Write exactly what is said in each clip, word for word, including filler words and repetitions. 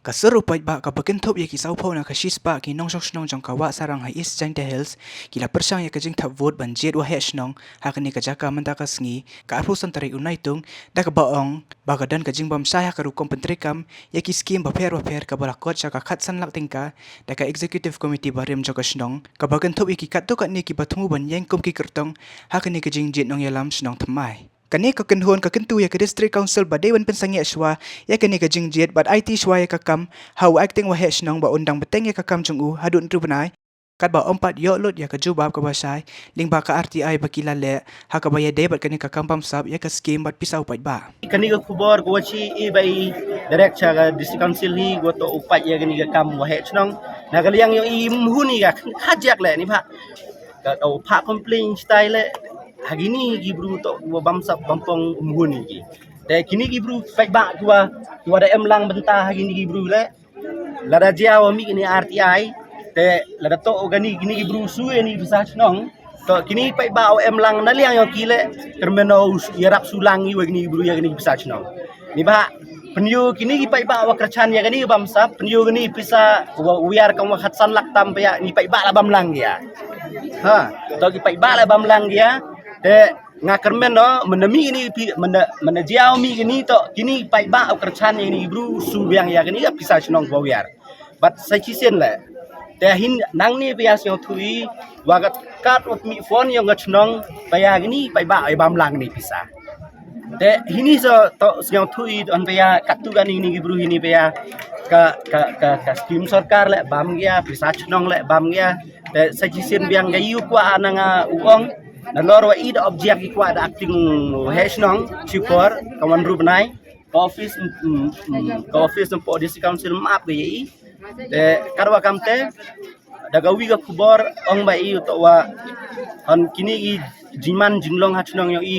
Ka sur u paidbah kaba kynthup ïa ki sawphew na ka shispah ki nongshong shnong jong ka Wah Sarang ha East Jaintia Hills ki la pyrshang ïa ka jingthap vote ban jied waheh shnong ha kane ka jaka mynta ka sngi, ka arphew san tarik u Naitung, da kaba ong ba ka don ka jingbam shai ha ka rukom pyntreikam ïa ki skim bapher bapher kaba la kot sha ka khatsan lak tyngka da ka Executive Committee barim jong ka shnong kaba kynthup ïa ki katto katne kiba thmu ban ïeng kum ki kyrtong ha kane ka jingjied nongïalam shnong thymmai. Kane ka kynhun ka kyntu ïa ka District Council ba dei ban pynsangeh shuwa ïa kane ka jingjied bad aiti shuwa ïa ka kam ha u acting waheh shnong ba un dang bteng ïa ka kam jong u haduh hynriew bnai, katba ym pat ïoh lut ïa ka jubab kaba shai lyngba ka R T I ba ki la leh, ha kaba ïadei bad kane ka kam bamsap ïa ka skim bad pisa u paidbah. Kane ka khubor ka wa shi i ba i direct sha ka District Council hi, ka wa toh u pait ïa kane ka kam waheh shnong. Na ka liang ïa i mhun i ka khajiak leh ni ba ka, ka u phah complain style leh ha kini ki bru toh wa bamsap bampong mhun i ki. Te kini ki bru paidbah ki wa, ki wa da em lang bynta ha kini ki bru leh. Lada jia wa mih kini R T I, te lada toh kani kini ki bru su ïa ni pisa shnong, toh kini paidbah wa em lang na liang ïa ki leh, kyrmen u ïarap sulang i wa kini ki bru ïa kini pisa shnong. Ni ba pynïoh kini ki paidbah wa kyrchan ïa kani bamsap, pynïoh kani pisa wa wiar kam wa khatsan lak tam ba ïa ni paidbah la bam lang ïa. Ha, toh ki paidbah la bam lang ïa. Te nga kyrmen no, mynda mih kini pi, mynda, mynda jia mih kini toh kini paidbah wa kyrchan ïa kini bru su biang ïa kini pisa shnong wa wiar. Bad sa shisien leh. Te hin nangne ba ïa sngewthuh i wa kat kat wa mih phone ïa nga shnong ba ïa kini paidbah ïa bam lang ni pisa. Te hini sa toh sngewthuh i don ba ïa katto kani ni ki bru hini ba ïa ka, ka, ka, ka skim sorkar leh bam ïa, pisa shnong leh bam ïa. Te sa shisien biang ka ïu kwah na nga u ong. Nalor wa i da object i kwah da acting waheh shnong, shukor, ka wan rup nai. Ka office, mm, mm, ka office na po District Council map ka ïa i. Te katwa kam te da ka wi ka khubor ong ba i u toh wa han kini ki jingman jinglong ha shnong ïa i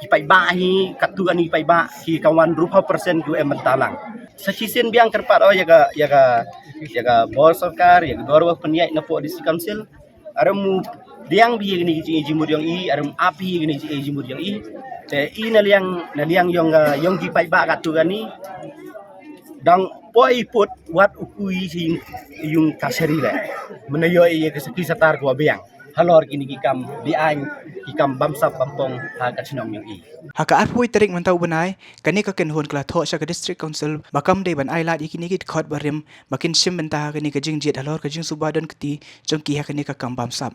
ki paidbah hi, katto kani ki paidbah ki ka wan rup ha percent ki wa em bynta lang. Sa shisien biang kyrpad o ïa ka, ïa ka, ïa ka bor sorkar, ïa ka dor wa pynïaid na po District Council. Arem u diang bi ïa kini ki jingmut ïong i, arem ap ïa kini ki jingmut ïong i. Te i na liang, na liang ïong, ah, ïong ki paidbah katto kani. Dang poi put wat u kui sing yung kasari leh. Mynda ïoh ïa ka saki satar ka wa biang halor kini ki kam biang, ki kam bamsap bampong ha ka shnong ïong i. Ha ka arphew tarik mynta u bnai, kane ka kynhun ka la thoh sha ka District Council ba kam dei ban ai lad ïa kini ki dkhot barim ba kin shim bynta ha kane ka jingjied halor ka jingsuba don kti jong ki ha kane ka kam bamsap.